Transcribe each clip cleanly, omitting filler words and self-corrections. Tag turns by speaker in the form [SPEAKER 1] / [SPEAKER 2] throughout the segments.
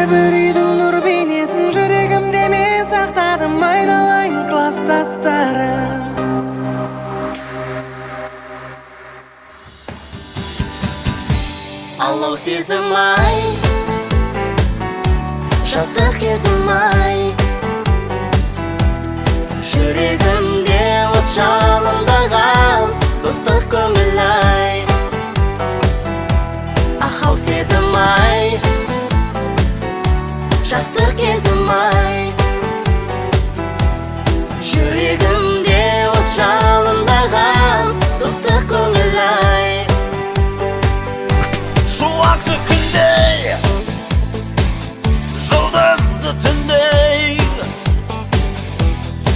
[SPEAKER 1] Әрбір үйдің нұр бейнесін жүрегімде мен сақтадым, айналайын кластастарым. Алау сезім ай, жастық кезім ай, жүрегімде от жалындаған достық көңіл ай. Ахау сезім ай, жастық кезім ай, жүрегімде от жалындаған достық көңіл ай.
[SPEAKER 2] Шуақты күндей, жұлдызды түндей,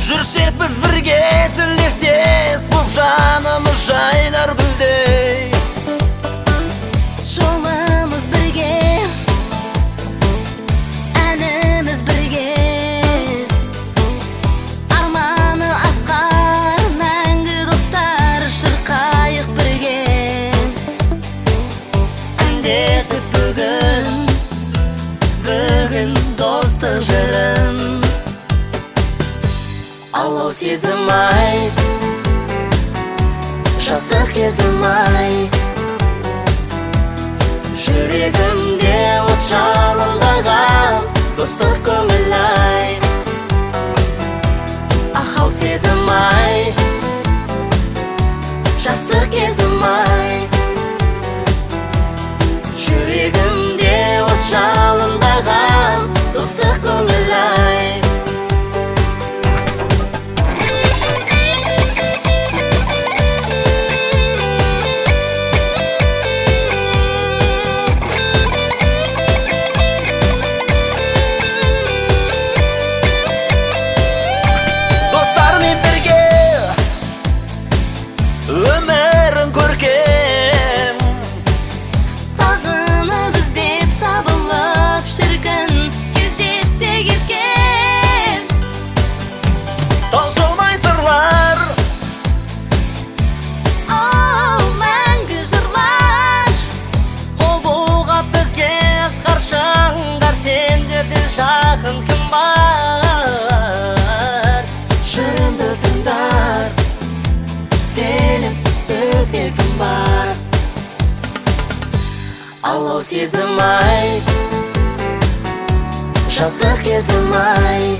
[SPEAKER 2] жүрсек біз бірге тілектес боп, жанымыз жайнар гүлдей.
[SPEAKER 3] Жолымыз бірге, әніміз бірге, арманы асқар мәңгі достар, шырқайық бірге.
[SPEAKER 1] Әндетіп бүгін, бүгін достық жырын. Алау сезім ай, жастық кезім ай, жүрегімде от жалындаған достық көңіл ай. Ахау сезім ай, жастық кезім ай, жүрегімде от жалындаған достық көңіл ай.
[SPEAKER 2] Достармен бірге өмірің көркем,
[SPEAKER 3] Сағынып іздеп сабылып шіркін кездессе кеткен.
[SPEAKER 2] Таусылмай сырлар,
[SPEAKER 3] Оу, мәңгі жырлар,
[SPEAKER 1] Қол бұлғап бізге асқар шаңдар, сендерден жақын кім бар? Жырымды тыңдар, сенен өзге кім бар? Алау сезім ай, жастық кезім ай,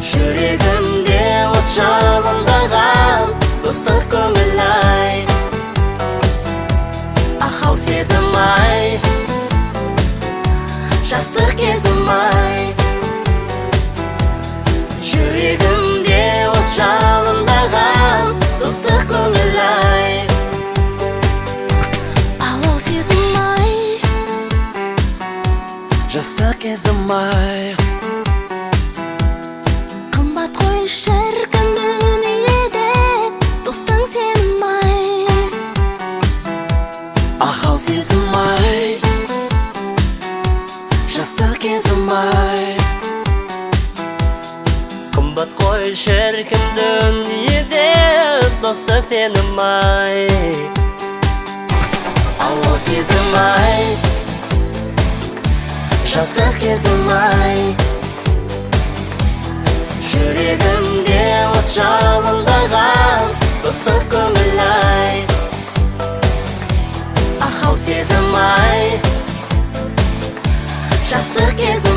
[SPEAKER 1] жүрегімде от жалындаған достық көңіл ай. Ахау сезім ай, жастық кезім ай, жүрегімде от жалындаған достық көңіл ай.
[SPEAKER 3] Алау сезім ай,
[SPEAKER 1] Жастық кезім ай,
[SPEAKER 3] қымбат қой шіркін дүниеде достың сенім ай.
[SPEAKER 1] Ахау сезім ай, жастық кезім ай, қымбат қой шіркін дүниеде достық сенім ай. Алау сезім ай, жастық кезім ай, жүрегімде от жалындаған достық көңіл ай. Ахау сезім ай, жастық кезім